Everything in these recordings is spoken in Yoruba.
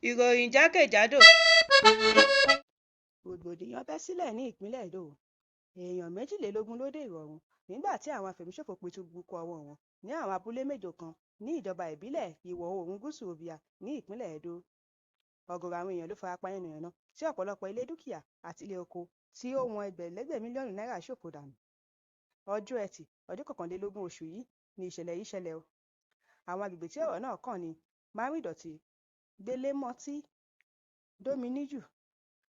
Ìròyìn jákèjádò. Rògbòdìyàn bẹ́ sílẹ̀ ní ìpínlẹ̀ Edo, èèyàn 22 ló dèrò ọ̀run nígbà tí àwọn afẹ̀míṣòfò pitú burúkú ọwọ́ wọn ní àwọn abúlé mẹ́jọ kan ní ìjọba ìbílẹ̀ Ìwọ̀-oòrùn Gúúsù Ovia ní ìpínlẹ̀ Edo. Ọ̀gọ̀ọ̀rọ̀ àwọn èèyàn ló farapa yánnayànna tí ọ̀pọ̀lọpọ̀ ilé, dúkìá àti ilẹ̀ oko tí ó wọn ẹgbẹ̀lẹ́gbẹ̀ mílíọ̀nù náírà ṣòfò dànù. Ọjọ́ Ẹtì, ọjọ́ 21 oṣù yìí ni ìṣẹ̀lẹ̀ yìí ṣẹlẹ̀ o. Àwọn agbègbè tí ọ̀rọ̀ náà kàn ní Márìndọ̀tí, Gbèlémọtì, Dominijú,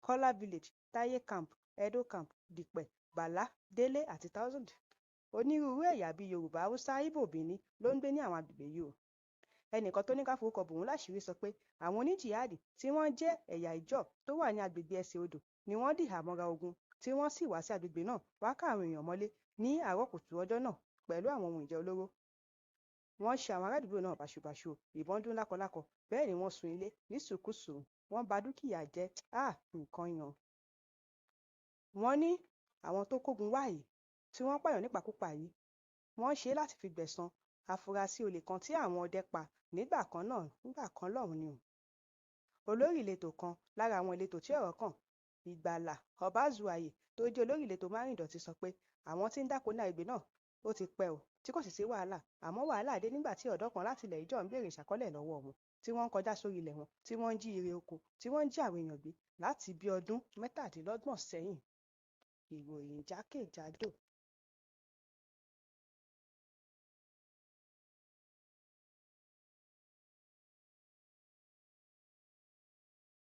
Kọ́lá Village, Taiye Camp, Edo Camp, Dípẹ̀, Bàlá, Délé àti Thousand. Onírúurú ẹ̀yà bíi Yorùbá, Haúsá, Íbò, Bìní ló ń gbé ní àwọn agbègbè yìí o. Ẹnìkan tó ní ká forúkọ bo òun láṣìírí sọ pé àwọn oníjìhádì tí wọ́n jẹ́ ẹ̀yà Ijaw tó wà ní agbègbè Ẹsẹ̀ Odò ni wọ́n dìhámọ́ra ogun tí wọ́n sì wá sí agbègbè náà wá ká àwọn èèyàn mọ́lé ní àárọ̀ kùtù ọjọ́ náà pẹ̀lú àwọn ohun ìjà olóró. Wọ́n ṣe àwọn ará àdúgbò náà báṣubàṣu, ìbọn dún lákọlákọ, bẹ́ẹ̀ ni wọ́n sun ilé nísùnúnkùsù, wọ́n ba dúkìá jẹ́, nǹkan yan. Wọ́n ní àwọn tó kógun wá yìí tí wọ́n ń pààyàn nípakúpa yìí, wọ́n ń ṣe é láti fi gbẹ̀san afurasí olè kan tí àwọn ọdẹ pa nígbà kan lọ́hùn-ún ni o. Olórí ìletò kan lára àwọn ìletò tí ọ̀rọ̀ kàn, Ìgbàlà Ọbazuaye tó jẹ́ olórí ìletò Márìndọ̀tí sọ pé àwọn ti ń dáko ní agbègbè náà ó ti pẹ́ o tí kò sì sí wàhálà, àmọ́ wàhálà dé nígbà tí ọ̀dọ́ kan láti ilẹ̀ Ijaw ń bèèrè ìṣákọ̀lẹ̀ lọ́wọ́ wọn tí wọ́n ń kọjá sórí ilẹ̀ wọn, tí wọ́n ń jí irè oko, tí wọ́n ń jí àwọn èèyàn gbé láti bíi ọdún 27 sẹ́yìn. Ìròyìn jákèjádò.